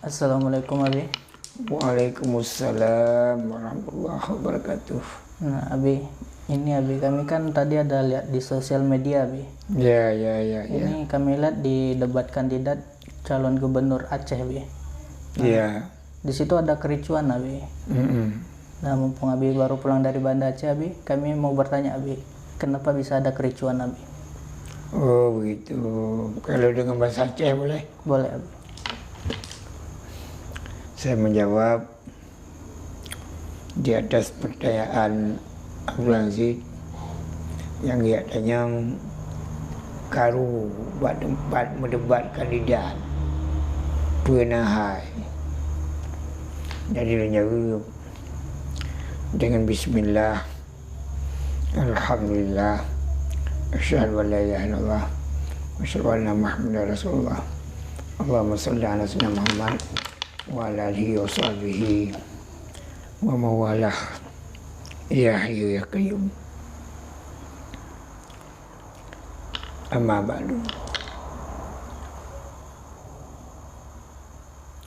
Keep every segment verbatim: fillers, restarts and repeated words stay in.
Assalamualaikum, Abi. Waalaikumsalam warahmatullahi wabarakatuh. Nah, Abi, ini Abi, kami kan tadi ada lihat di sosial media, Abi. Ya, ya, ya, ya. Ini kami lihat di debat kandidat calon gubernur Aceh, Abi. Nah, ya. Di situ ada kericuhan, Abi. Mm-mm. Nah, mumpung Abi baru pulang dari Banda Aceh, Abi, kami mau bertanya, Abi, kenapa bisa ada kericuhan, Abi? Oh, begitu. Kalau dengan bahasa Aceh boleh? Boleh, Abi. Saya menjawab di atas pertanyaan Abdul Aziz yang dia tanyong karu bak tempat meudebat kandidat. Peue na hai. Jadi lôn jaweueb dengan bismillah. Alhamdulillah. Asyhadu an la ilaha illallah. Wa asyhadu anna Muhammadar Rasulullah. Allahumma shalli ala sayyidina Muhammad wa ala alihi wa sahbihi wa mawalah. Ya Hayyu ya Qayyum. Amma ba'du.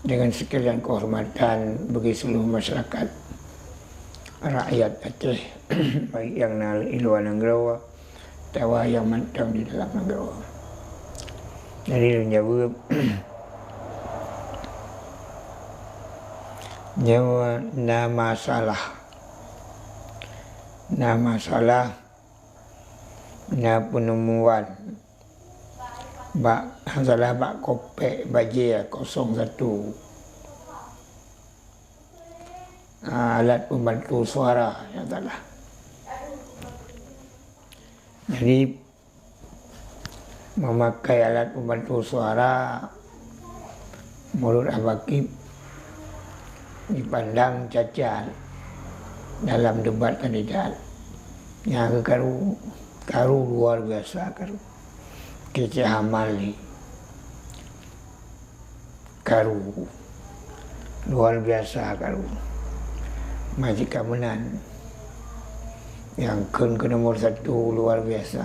Dengan segala kehormatan bagi seluruh masyarakat, rakyat Aceh, baik yang na di luwa nanggroe atawa nyang mantong di dalam nanggroe. Jadi lôn jaweueb, nyoe na masalah. Na masalah, na peunumuan bak, salah bak kopek bajée kosong satu. Ah, alat pembantu suara nyang salah. Jadi, memakai alat pembantu suara menurut Habakib dipandang cacat dalam debat kandidat. Nyang karu, karu luar biasa karu. Kecek hamal ni. Karu. Luar biasa karu. Majikan meunan. Nyang kheun keu nomor satu luar biasa.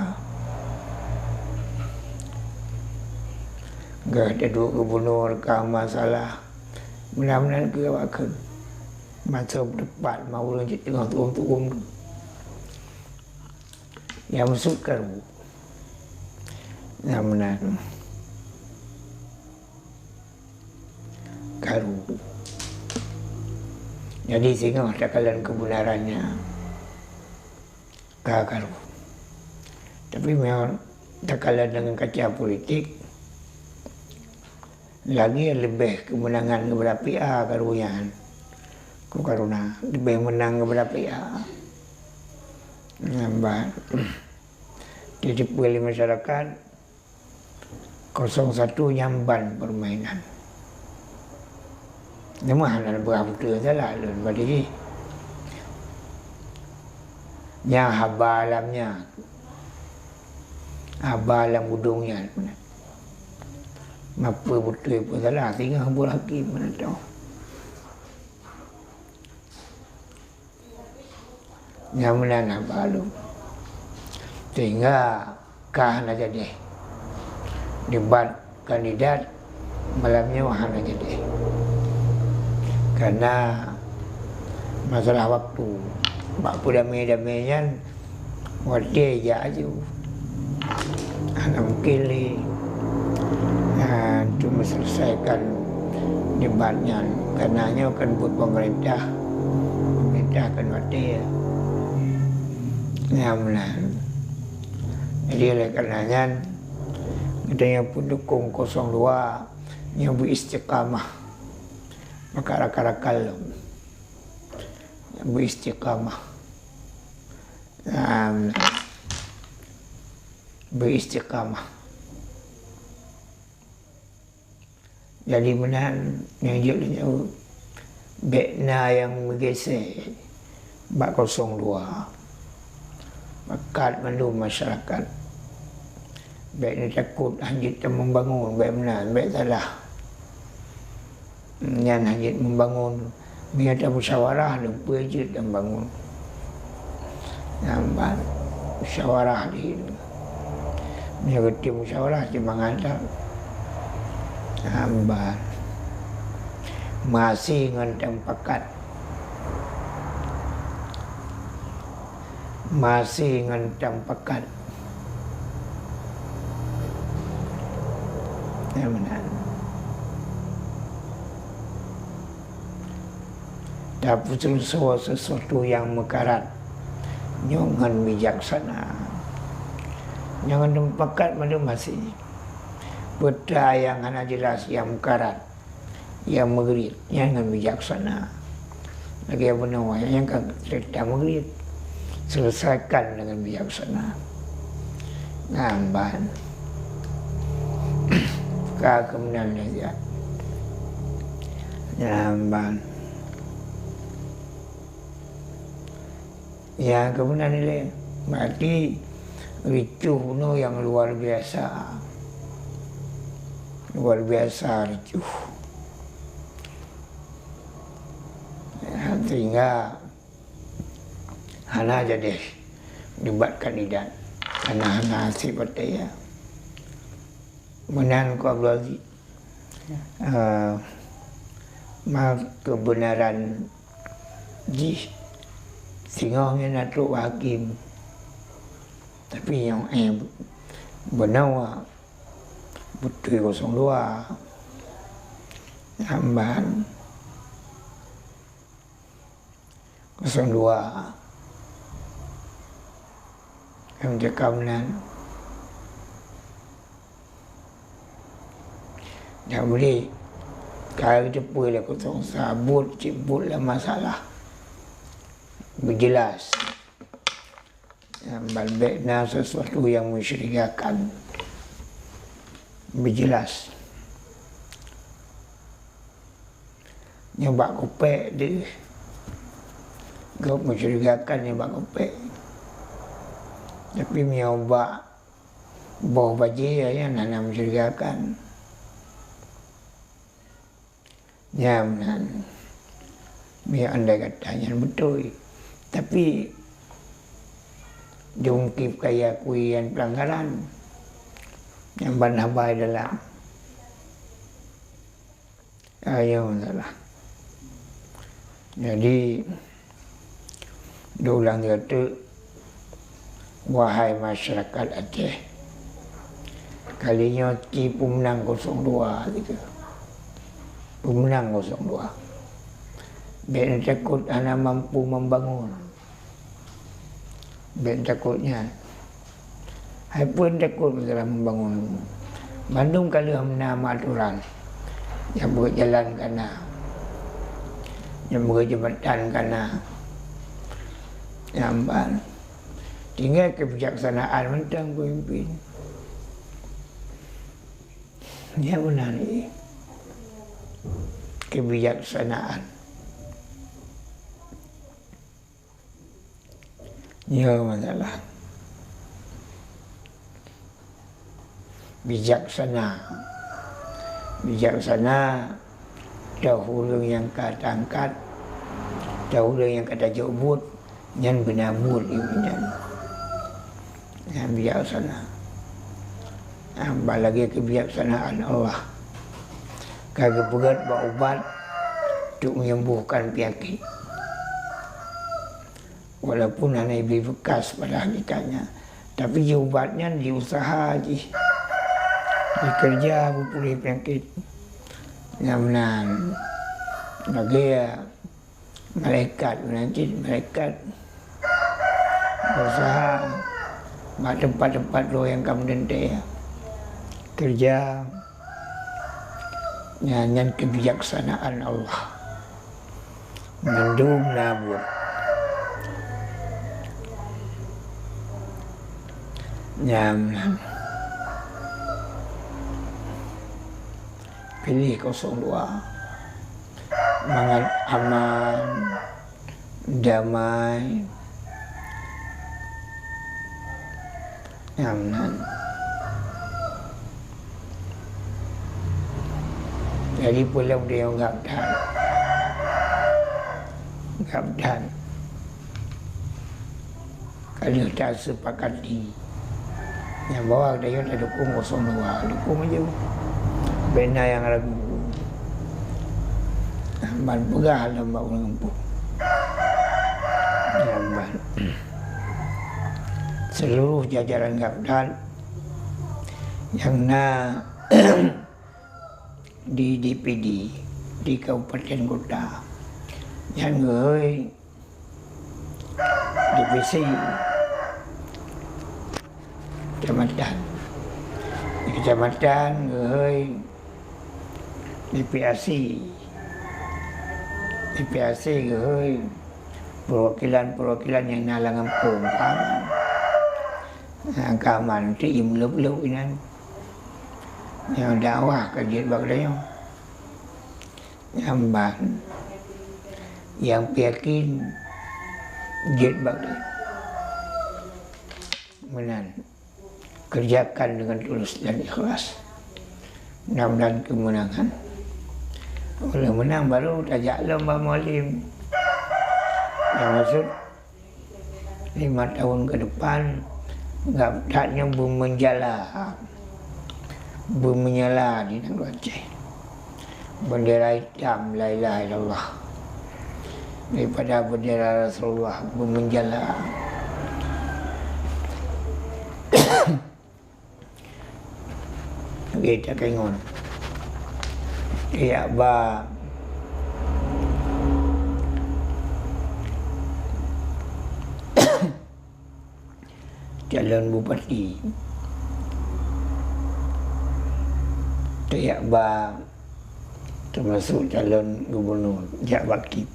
Gah teuduek gubunur ka masalah. Meunan-meunan keu awak kheun. Masa tepat ma ureueng cit teungoh tuom-tuom tu. Nyang maksud karu. Nyang meunan. Karu. Jadi singoh takalon kebenaran nyan ka karu. Tapi meunyoe takalon dengan kaca politik, lagi leubeh keumeunangan ngon beurapia karu nyan. Ku karuna leubeh meunang ngon beurapia. Nyan ban. Jadi peue lé masyarakat, kosong satu nyan ban permainan. Nama hana beurah beutôi salah lôn bagi jih. Nyang haba lam nyan. Haba lam gudong nyan. Mape beutôi peue salah, singoh buet hakim meunan toh. Nyang meunan haba lôn. Sehingga ka hana jadi. Debat kandidat malam nyoe hana jadi. Karena masalah waktu. Bak peudamé-damé nyan, watèe jak aju. Hana mungkin lé, ha, untuk menyelesaikan debat nyan. Karena nyoe kan buet pemerintah. Pemerintah kan watèe. Nyan meunan. Jadi, oleh karena nyan, geutanyoe pendukung kosong dua nyoe beu istiqamah. Maka rakan-rakan lom. Beu istiqamah. Nah, beu istiqamah. Jadi meunan nyang jeuet lé nyoe, bèk na nyang meugeusé bak kosong dua. Pakat mandum masyarakat. Bèk neutakot hana jeuet tameubangun, bèk meunan, bèk salah. Nyan hana jeuet meubangun. Meunyoe tamusyawarah, lom peue jeuet tameubangun. Nyan ban musyawarah di. Meunyoe geutem musyawarah, seumangat that. Nyan ban. Meuhase ngon tamupakat. Meuhase ngon tamupakat. Nyang meunan. Tapeuseuleusoe sesuatu nyang meukarat nyoe ngon bijaksana. Nyoe ngon tamupakat mandum hase. Peue nyang hana jeulaih nyang meukarat, nyang meugriet, nyan ngon bijaksana. Lagèe bunoe nyang ka cerita meugriet, selesaikan dengan bijaksana. Nyan ban. Ka keumeunan lé siat. Nyan ban. Ya, keumeunan ilèe. Berarti ricuh bunoe nyang luar biasa. Luar biasa ricuh. Ya, sehingga hana jadi debat kandidat. Karena hana hase partai, ya. Meunan Teungku Abdul Aziz. Eh, ma keubeunaran jih singoh nyan na trok bak hakém. Tapi nyang, eh, bunoe beutôi kosong dua. Nyan ban. Kosong dua. Nyang cakap meunan. Ndak boleh. Ka geuteupeue lé kosong sa, buet cit buet lam masalah. Beujeulaih. Nyang ban bèk na sesuatu nyang mencurigakan. Beujeulaih. Nyoe bak kupèk deuh. Gob mencurigakan nyoe bak kupèk. Tapi meunyoe bak boh bajèe, nyan hana mencurigakan. Nyan meunan. Meunyoe andai kata nyan beutôi. Tapi diungkép kaya kui nyan peulanggaran. Nyan ban haba dalam. Ah, nyoe masalah. Jadi, diulang lé teuk, wahai masyarakat Aceh, kali nyoe ci peumeunang kosong dua gitu. Peumeunang kosong dua. Bèk neutakot hana mampu membangun. Bèk takot nyan. Hai peue takot masalah membangun. Bandum ka lheueh meunan atoran. Nyang beuet jalan ka na. Nyang beuet jembatan ka na. Nyan ban. Tinggai kebijaksanaan mantong peumimpin. Nyan meunan. Kebijaksanaan. Nyoe masalah. Bijaksana. Bijaksana, teuh ureueng nyang ka taangkat, teuh ureueng nyang ka tajok buet, nyan beuna buet nyan. Nyan bijaksana. Apalagi kebijaksanaan Allah. Ka geupeugèt bak ubat untuk menyembuhkan penyakit. Walaupun hana jibri bekas pada hakikatnya, tapi jih ubat nyan jiusaha jih, jikeureuja beupuléh peunyakét. Nyan meunan, lagèe malaikat, meunan cit malaikat beusaha bak teumpat-teumpat droe nyang ka meuteuntèe, keureuja. Nyan, nyan kebijaksanaan Allah. Mandum na buet. Nyan, piléh kosong dua. Mangat aman, damai. Nyan meunan. Jadi, peue lom deungon gabdan. Gabdan. Ka lheueh tasepakati. Nyang bahwa geutanyoe tadukong kosong dua, dukong aja. Bèk na nyang ragu. Ban peugah lom bak ureuëng gampông. Nyan ban seluruh jajaran Gapdal nyang na di D P D di kabupaten kota, nyan geuhôi divisi kecamatan. Di kecamatan geuhôi D P A C. D P A C geuhôi perwakilan-perwakilan nyang na lam gampông ka aman. Ka aman, ti imeuleueb-leueb inan. Nyang dakwah ka jeuet bak geutanyoe. Nyan ban nyang peuyakin jeuet bak geutanyoe. Meunan, kerjakan dengan tulus dan ikhlas. Mudah-mudahan kemenangan. Oleh menang baru tajak lom bak Mualem. Nyang maksud, lima tahun ke depan, Gapdal nyoe beumeujala, beumeujala di nanggroe Aceh. Bendera hitam, la ilaha illallah. Daripada bendera Rasulullah beumeujala. Lagée takeungon. Tajak ba calon bupati. Tajak ba, termasuk calon gubernur, jak ba kip.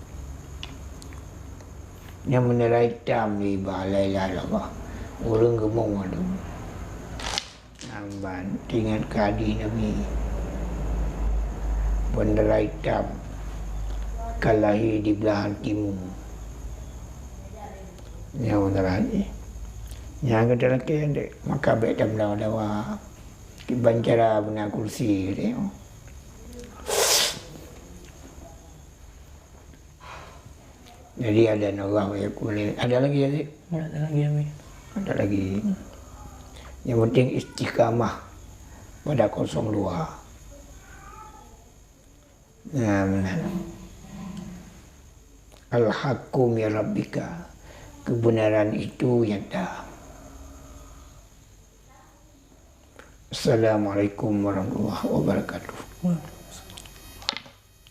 Nyang bendera hitam di ba, la ilaha illallah. Ureuëng geumong adu. Nyan ban, teuingat keu hadih Nabi. Bendera hitam ka lahé di belahan timu. Nyan bendera jih. Nyan keuh talakée dek, maka bék tameudawa-dawa. Kiban cara beuna kursi teuh. Jadi, ada Allah wa yakun. Ada lagi, Aziz? Ada lagi, Amin. Ada lagi. Yang penting istiqamah pada kosong dua. Nah, benar. Al-haqqu min rabbika. Kebenaran itu nyata. Assalamualaikum warahmatullahi wabarakatuh.